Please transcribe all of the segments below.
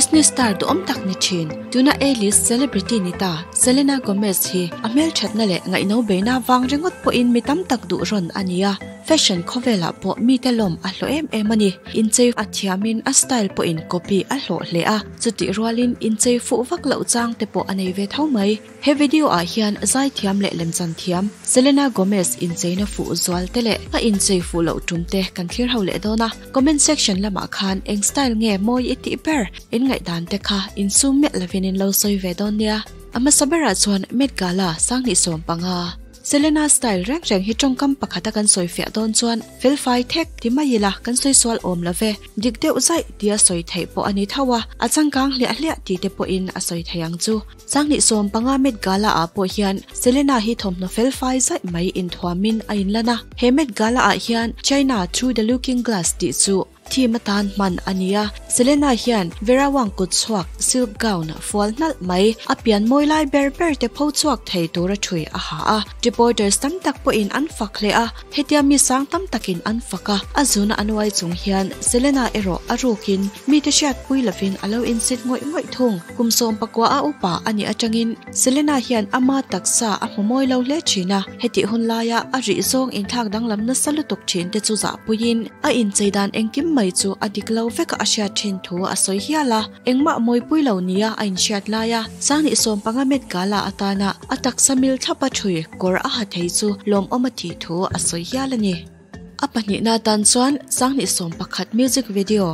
Disney star duhawm tak ni thin, tuna A-list celebrity ni ta Selena Gomez hi a hmelthatna leh ngaihno beina vang ringawt pawhin mi tam tak duh rawn a ni a, fashion khawvelah pawh mite lawm a hlawh em em a ni. Inchei a thiamin a style pawhin copy a hlawh hle a, chutih rualin inchei fuh vak loh chang te pawh a nei ve tho mai. He video ah hian zaithiam leh lemchan thiam Selena Gomez incheina fuh zual te leh a inchei fuh loh tum te kan thlir ho leh dawn a, comment section lamah khan eng style nge mawi i tih ber in ngaihdan te kha insum miah lovin in lo sawi ve dawn nia. A hmasa berah chuan Met Gala 2015. Selena style reng reng hi tawngkam pakhata kan sawi fiah dawn chuan felfai thek ti mai ila kan sawi sual awm lo ve, dik deuh zaih tia sawi theih pawh a ni tho a, a changkang hliah hliah ti te pawhin a sawi thei ang chu. 2015 Met Gala ah pawh hian Selena hi thawmhnaw felfai zaih mai inthuamin a inlan a, he Met Gala ah hian China Through the Looking Glass tih chu theme atan hman a ni a, Selena hian Vera Wang kut chhuak silk gown fual hnalh mai a pian mawi lai ber ber te pho chhuak thei tura thui a ha a, reporters tam tak pawhin an fak hle a, hetia mi sang tam takin an fak a, a zuna an uai chung hian Selena erawh a rukin mite hriatpui lovin a lo insit ngawih ngawih thung. Kum 19 a upa a nih atangin Selena hian ama taksa a hmu mawi lo hle thin a, hetih hun laia a rih zawng inthlak danglam nasa lutuk thin te chu zahpuiin a inchei dan engkim mai chu a dik lo veka a hriat thin thu a sawi hial a, engmah mawipui lo nia a inhriat laia 2015 Met Gala atana a taksa mil thlapa thui kawr a ha thei chu lawmawm a tih thu a sawi hial a ni. A pahnihna atan chuan 2011 music video.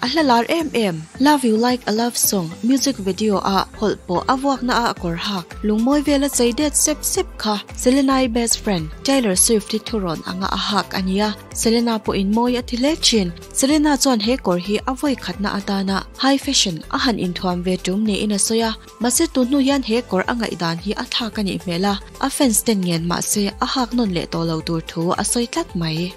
A hla lar em em Love You Like a Love Song music video ah hawlh pawh a vuakna a kawr hak lungmawi vela chei det sep sep kha Selena-i best friend Taylor Swift hi thurawn anga a hak a nia. Selena pawhin mawi a ti hle thin. Selena chuan he kawr hi a vawi khatna atana high fashion a han inthuam ve tum niin a sawi a. Mahse tun hnu hian he kawr a ngaihdan hi a thlak a nih hmel a, a fans ten ngen mahse a hak nawn leh tawh lo tur thu a sawi tlat mai.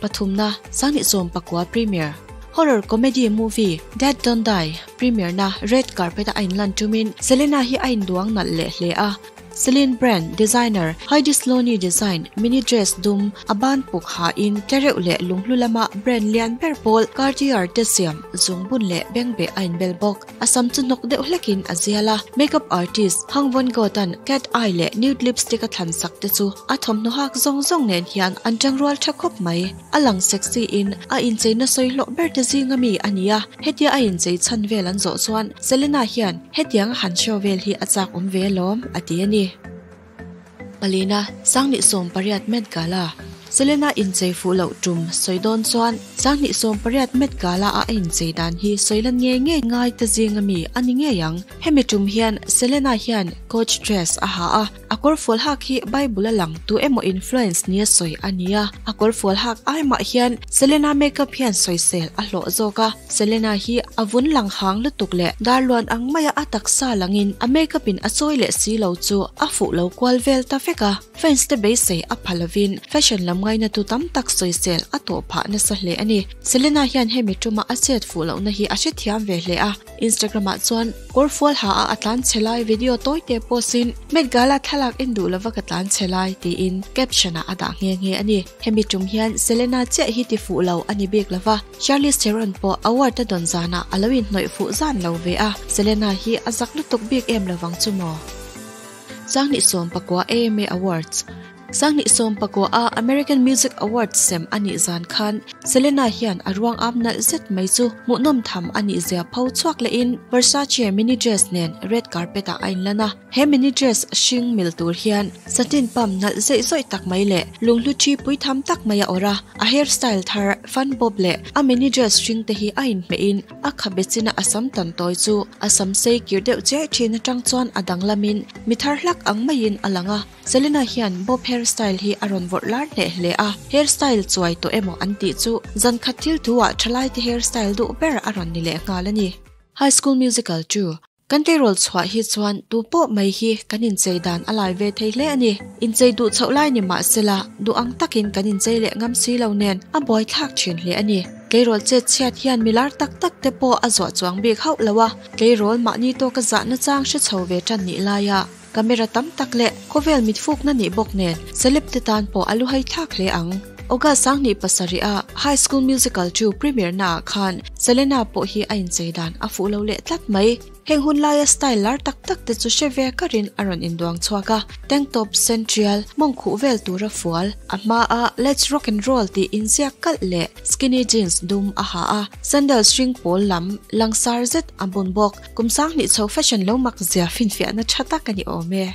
Pathumna, 2019 Premiere Horror comedy movie Dead Don't Die premiere na red carpet a a inlan tumin Selena hi a induang nalh leh hle a, Celine brand designer Heidi Sloane design mini dress dum a ban puk ha in tlereuh leh lunghlu lama brand lian ber pawl Cartier te siam zungbun leh bengbeh a inbel bawk. A sam chu hnawk deuh hlekin a zial a, makeup artist Hang Von Goth-a'n cat eye leh nude lipstick a thlan sak te chu a thawmhnaw hak zawng zawng nen hian an tangrual tha khawp mai. A lang sexy in a incheina sawi hlawh ber te zinga mi a ni a, hetia a inchei chhan vel an zawh chuan Selena hian hetiang a han show vel hi a chak awm ve alawm a ti a ni. Palina, 2018 Met Gala, Selena inchei fuh loh tum sawi dawn chuan 2018 Met Gala a a inchei dan hi sawi lan ngei ngei ngai ta zinga mi a ni ngei ang. Hemi tum hian Selena hian coach dress a ha a, A kawr fual hak hi Bible a lang tu emaw influence nia sawi a ni a, a kawr fual hak ai mah hian Selena makeup hian sawisel a hlawh zawk a, Selena hi a vun lang hang lutuk leh darluan ang maia a taksa langin a makeup in a chawi leh si lo chu a fuh lo kual vel ta vek a, fans te beisei a pha lovin fashion lam ngaina tu tam tak sawisel a tawh phah nasa hle a ni. Selena hian hemi tuma a chet fuh lohna hi a hrethiam ve hle a. Instagram ah chuan kawr fual ha a a tlan chhe lai video tawi te post in Met Gala thlalak en duh lova ka tlan chhe lai tiin caption ah a dah nghe nghe a ni. Hemi tum hian Selena chiah hi ti fuh lo a ni bik lova, Charlize Theron pawh award a dawn zanah a lo inhnawih fuh zan lo ve a, Selena hi a zak lutuk bik em lovang chu maw? 2019 AMA Awards. 2019 a American Music Awards sem a nih zan khan Selena hian a ruang am nalh zet mai chu hmuhnawm tham a nih zia pho chhuak lehin Versace mini dress nen red carpet ah a inlan a. He mini dress hring mil tur hian satin pump nalh zeih zawih tak mai leh lunghlu thi pui tham tak mai a awrh a. A hairstyle thar fan bob leh a mini dress hring te hi a inhmeh in a khabe china a sam tan tawi chu a sam sei kir deuh chiai thin atang chuan a danglamin mi thar hlak ang maiin a lang a. Selena hian bob hairstyle hi a rawn vawrh lar hneh hle a, hairstyle chuai tawh emaw an tih chu zan khat thil thu ah thalai te hairstyle duh ber a rawn ni leh nghal a ni. High School Musical 2, Kan tleirawl chhuah hi chuan tu pawh mai hi kan inchei dan a lai ve thei hle a ni. Inchei duh chhoh lai ni mah sela, duh ang takin kan inchei leh ngam si lo nen a buaithlak thin hle a ni. Tleirawl chet chhiat hian milar tak tak te pawh a zuah chuang bik hauh lo a, tleirawl mahni tawka zahna chang hre chho ve tan nih laia, Camera tam tak leh khawvel mitfukna nih bawk nen celeb te tan pawh a lu hai thlak hle ang. August 27 a High School Musical 2 premiere na ah khan Selena pawh hi a inchei dan a fuh lo leh tlat mai. Heng hun laia style lar tak tak te chu hre ve karin a rawn induang chhuak a, tank top sen tial, mawng khuh vel tura fual, a hma a Let's rock and roll tih inziak kalh leh skinny jeans dum a ha a, sandals hring pawl lam langsar zet a bun bawk. Kum 2000 chho fashion lo mak zia finfiahna tha tak a ni awm e.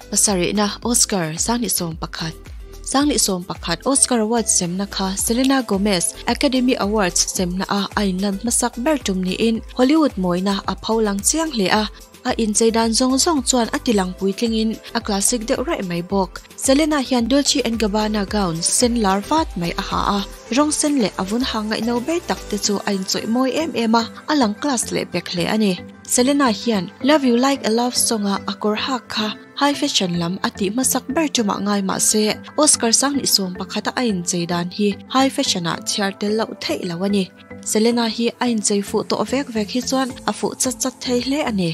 Pasarihna Oscar 2011 2011 Oscar Awards semna kha Selena Gomez Academy Awards semna a a inlan hmasak ber tum niin Hollywood mawina a pho lang chiang hle a, a inchei dan zawng zawng chuan a tilang puitlingin a classic deuh raih mai bawk. Selena hian Dolce and Gabbana gown sen lar vat mai a ha a, rawng sen leh a vun ha ngaihno ber tak te chu a inchawih mawi em em a, a lang class leh pek hle a ni. Selena hian Love You Like a Love Song a a kawr hak kha high fashion lam a tih hmasak ber tumah ngai mah se, Oscar 2011 a a inchei dan hi high fashion ah chhiar tel loh theih lo a ni. Selena hi a inchei fuh tawh vek vek hi chuan a fuh chat chat thei hle a ni.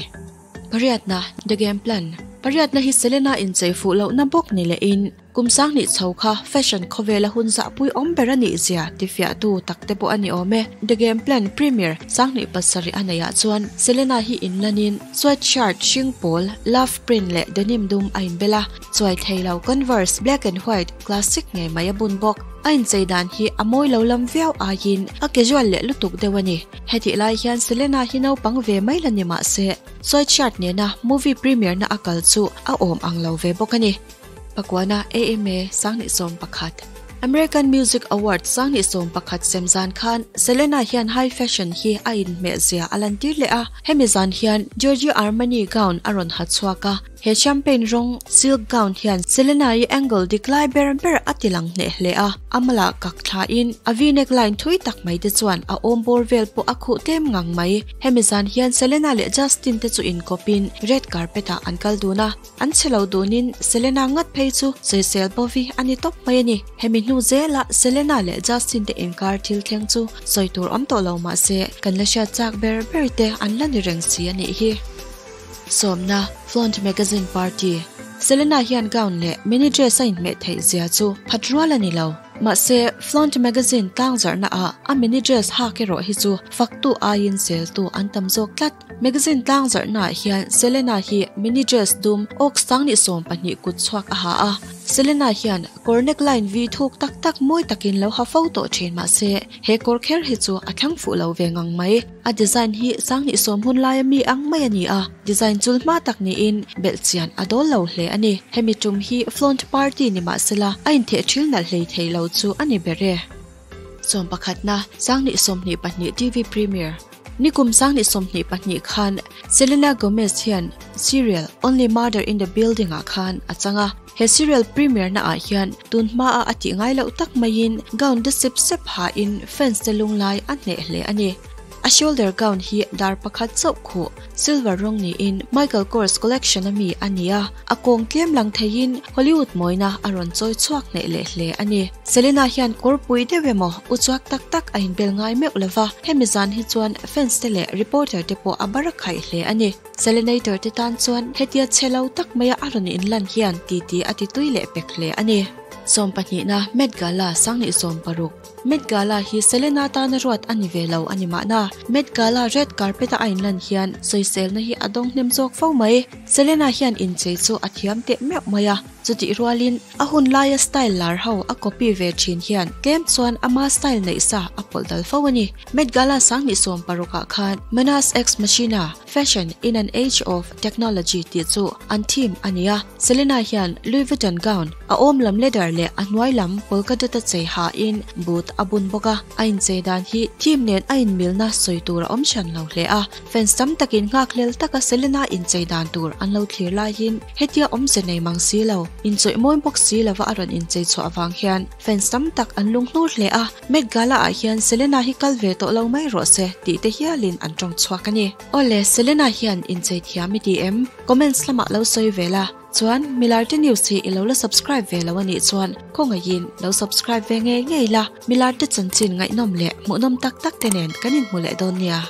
Pariatna, The Game Plan, Pariatna hi Selena inchei fuh lohna bawk ni lehin, Kum 2000 chho kha fashion khawvela hun zahpui awm ber a nih zia tifiahtu tak te pawh a ni awm e. The Game Plan premiere 2007 a neihah chuan Selena hi inlanin sweatshirt hring pawl, love print leh denim dum a inbel a, chuai thei lo Converse black and white classic ngei mai a bun bawk. A inchei dan hi a mawi lo lam viau aiin a casual leh lutuk deuh a ni. Hetih lai hian Selena hi naupang ve mai la ni mah se, sweatshirt nena movie premiere na a kal chu a awm ang lo ve bawk a ni. Pakuana AMA 2011 American Music Awards 2011 sem zan khan Selena hian high fashion hi a inhmeh zia a lantir leh a, hemi zan hian Giorgio Armani gown a rawn ha chhuak a, he champagne rawng silk gown hian Selena-i angle dik lai ber ber a ti lang hneh hle a, a malah kak thlain a V-neck line thui tak mai te chuan a awm bawr vel pawh a khuh tlem ngang mai. Hemi zan hian Selena leh Justin te chu inkawpin red carpet ah an kal dun a. An chhe lo dunin Selena ngat phei chu sawisel bovi a ni tawp mai a ni. Hemi hnu zela Selena leh Justin te inkar thil thleng chu sawi tur awm tawh lo mah se kan la hriat chak ber ber te an la ni reng si a nih hi. Sawmna, Flaunt Magazine Party, Selena hian gown leh mini dress a inhmeh theih zia chu phat rual a ni lo. Mahse, Flaunt Magazine tlangzarhna ah a mini dress hak erawh hi chu faktu aiin seltu an tam zawk tlat. Magazine tlangzarhna ah hian Selena hi mini dress dum awk 2012 kut chhuak a ha a. Selena hian kawr neckline vi thuk tak tak mawi takin lo ha fo tawh thin mah se, he kawr kher hi chu a thlang fuh lo ve ngang mai. A design hi 2010 hun laia mi ang mai a ni a, design chul hma tak niin belhchian a dawl lo hle a ni. Hemi tum hi flaunt party ni mah sela a intheh thil nalh hlei thei lo chu a ni ber e. 11na, 2022 TV premiere. Nikum 2022 khan Selena Gomez hian serial Only Murder in the Building ah khan a chang a. He serial premiere na ah hian tun hma a a tih ngai loh tak maiin gown de sep sep ha in fans te lunglai a hneh hle a ni. A shoulder gown hi dar pakhat chauh khuh silver rawng niin Michael Kors collection a mi a ni a, a kawng tlem lang theiin Hollywood mawina a rawn chawi chhuak hneh leh hle a ni. Selena hian kawrpui deuh emaw uchuak tak tak a inbel ngai meuh lova, hemi zan hi chuan fans te leh reporter te pawh a bar a khaih hle a ni. Selenator te tan chuan hetia chhe lo tak maia a rawn inlan hian titi a ti tui leh pek hle a ni. Sawmpahnihna Met Gala 2016 Met Gala hi Selena tana ruat a ni ve lo a ni mahna, Met Gala red carpet a a inlan hian sawiselna hi a dawng hnem zawk fo mai. Selena hian inchei chu a thiam teh meuh mai a. Chutih rualin, a hun laia style lar ho a copy ve thin hian tlem chuan ama style neih sa a pawlh dal fo a ni. Met Gala 2016 ah khan Menace Ex Machina, Fashion in an Age of Technology tih chu an theme a ni a. Selena hian Louis Vuitton gown, a awm lam leather leh a hnuai lam polka dot a chei hain boot a bun bawk a. A inchei dan hi theme nen a inmilna sawi tur a awm hran lo hle a. Fans tam takin nghakhlel taka Selena inchei dan tur an lo thlir laiin, Hetia awmze nei mang si lo, inchawih mawi bawk si lova a rawn inchei chhuah avang hian fans tam tak an lung hnur hle a, Met Gala ah hian Selena hi kal ve tawh lo mai rawh se tih te hialin an tawng chhuak a ni. Awle, Selena hian inchei thiam i ti em? Comments lamah lo sawi ve la, chuan Milarte News hi i lo la subscribe ve lo a nih chuan khawngaihin lo subscribe ve ngei ngei la, Milarte chanchin ngaihnawm leh hmuhnawm tak tak te nen kan inhmu leh dawn nia.